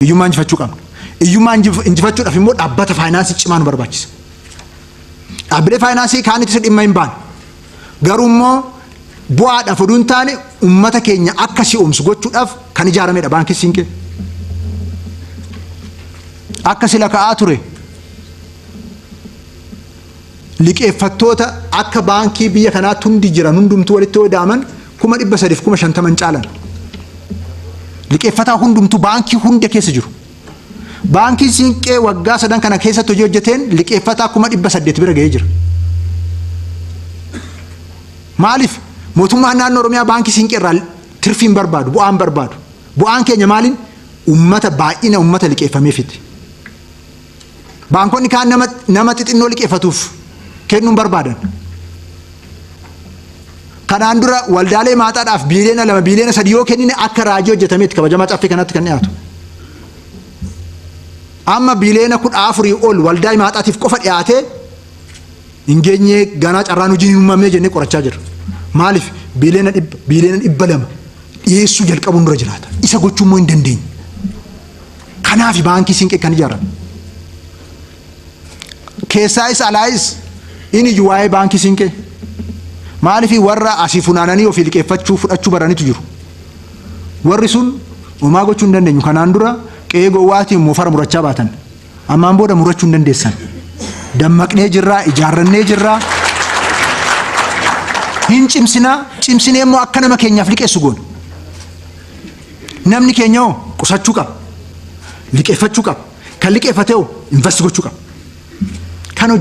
Hiyyummaa injifachuu qabna. Hiyyummaa injifachuudhaaf immoo dhaabbata faayinaansii cimaa nu barbaachisa. Dhaabbilee faayinaansii kaanittis dhimma hin baane. Garuu immoo bu'aadhaaf oduu hin taane uummata keenya akka si'oomsu gochuudhaaf kan ijaaramedha Baankii Siinqee. Akka sila ka'aa ture, liqeeffattoota akka baankii biyya kanaatti hundi jiran hundumtuu walitti yoo ida'aman 350,000 hin caalan. Liqeeffataa hundumtuu baankii hunda keessa jiru. Baankiin Siinqee waggaa 3n kana keessatti hojii hojjeteen liqeeffataa 800,000 bira ga'ee jira. Maaliif? Mootummaan naannoo Oromiyaa Baankii Siinqee irraa tirfii hin barbaadu, bu'aa hin barbaadu. Bu'aan keenya maaliin? Uummata, baay'ina uummata liqeeffameefiti. Baankonni kaan nama xixinnoo liqeeffatuuf kennuu hin barbaadan. Kanaan dura waldaalee maaxaadhaaf biiliyoona 2, biiliyoona 3 yoo kennine akka raajii hojjetameetti kabajamaa caffee kanatti kan dhiyaatu. Amma biiliyoona 14 ol waldaa maaxaatiif qofa dhiyaatee hin geenyee, ganaa carraan hojii hin uumamne jennee qorachaa jirra. Maaliif? Biiliyoona 100, biiliyoona 200 dhiyeessuu jalqabuun dura jiraata. Isa gochuu immoo hin dandeenye. Kanaaf Baankii Siinqee kan ijaarame. Keessaayis alaayis inni iyyuu waa'ee Baankii Siinqee. Maaliif? Warra asii funaananii ofii liqeeffachuu fudhachuu baranitu jiru. Warri sun homaa gochuu hin dandeenyu. Kanaan dura qe'ee gowwaatiin moofara murachaa baatan. Ammaan booda murachuu hin dandeessan. Dammaqnee jirraa, ijaarrannee jirraa. Hin cimsinaa, cimsinee immoo akka nama keenyaaf liqeessu goona. Namni keenya hoo qusachuu qaba. Liqeeffachuu qaba. Kan liqeeffate hoo invest gochuu qaba. Kan